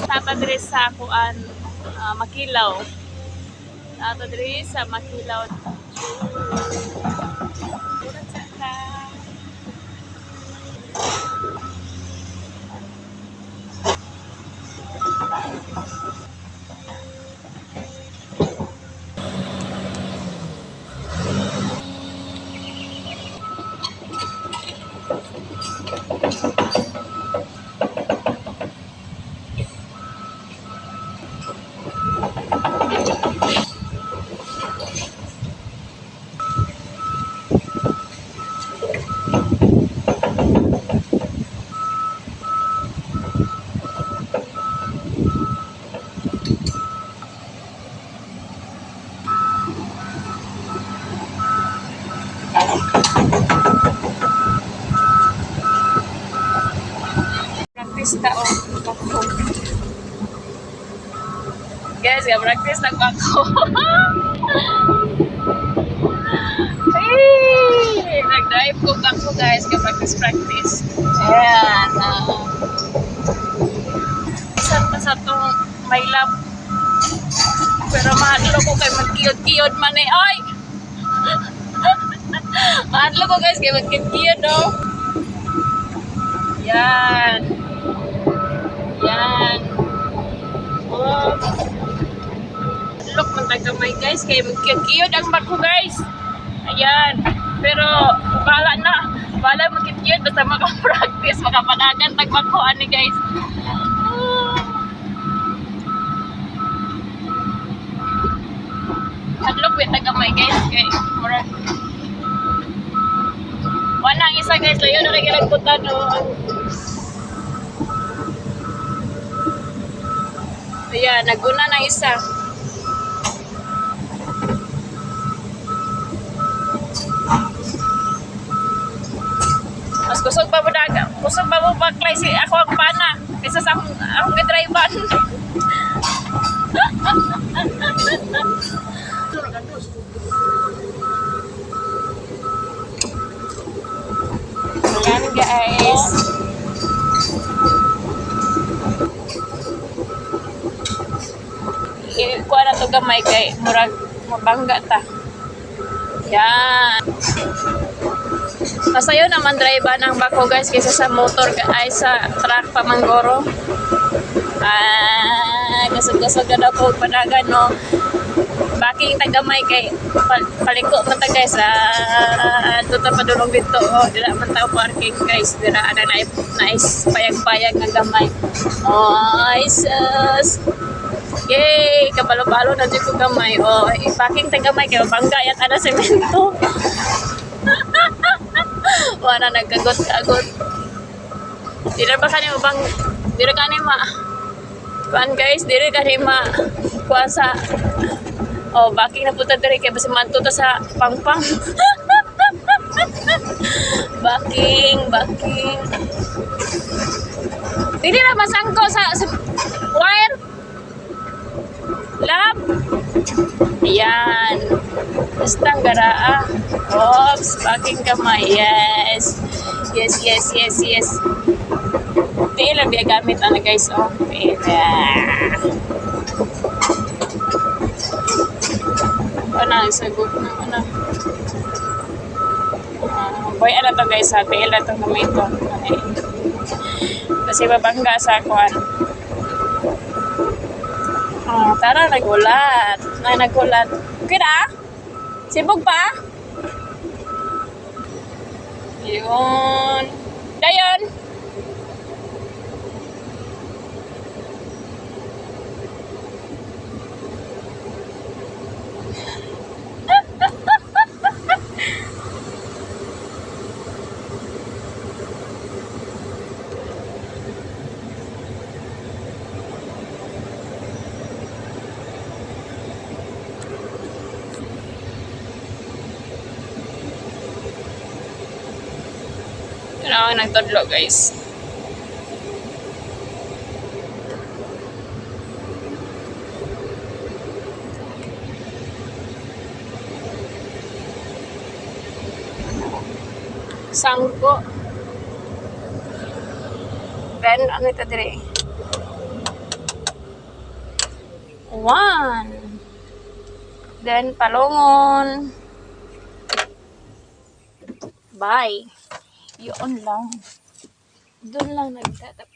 Tata diri sa kuan, Makilaw. Tata diri sa Makilaw. Practice ta oh, bako. Guys, ga practice nag bako. Hey, nag-drive ko bako, guys, ga practice practice. Ayan. Isa pa sa tong may lap. Pero mahadlo ko kay magkiyod-kiyod man eh. Ay! Mahadlo ko, guys, kay magkiyod-kiyod oh. Yan. Yan. Oh. Look man tagamay, guys, kay magkiyod ang bako, guys. Ayan. Pero bahala na. Bahala magkiyod basta maka-practice, makapadagan tag bako ani, guys. Ah. Hadlok wait tagamay, guys, kay mura. Wala ang isa, guys, layo na kay nagputan no. Ayan, naguna ng isa. Mas kusog pa mo daga. Kusog pa mo baklay si ako ang pana. Kaysa sa akong gidriban. Ayan, guys. Kuha na to gamay kay murag mabangga ta. Yan. Masayo naman drive ng bako, guys, kaysa sa motor ay sa truck pa manggoro. Ah, gasog-gasog na daw ko panagan no. Baking tagamay kay paliko man ta, guys. Ah, ato ta padulong dito oh, dira man ta parking, guys. Dira ana na nice payag-payag nga gamay. Oh, ay sus. Yay! Kabalo-balo na dyan ko gamay. Oh, i-packing tagamay kay mabangga yan ana semento. Wala nagkagot-kagot. Dira ba kani mabang dira kani ma kuan, guys, dira kani ma kuan sa oh, backing na punta diri kay basi manto ta sa pangpang. Backing, backing. Dili ra masangko sa wire. Lab. Ayan. Basta ang garaa. Oops, backing kamay. Yes. Yes. Tiil lang biya gamit ano, guys. Oh, tiil. Ah. Ano, ang sagot ng ano. Ah, boy, ano to, guys ha? Tiil na to gamit to. Okay. Kasi babangga sa kuan. Oh, tara, nagulat. Na nagulat. Okay na? Sibog pa? Yun. Dayon! Yun ako nagtudlo, guys. Sangko. Then, ano ito dire? One. Then, palungon. Bye. Yun lang. Doon lang nagtatapos.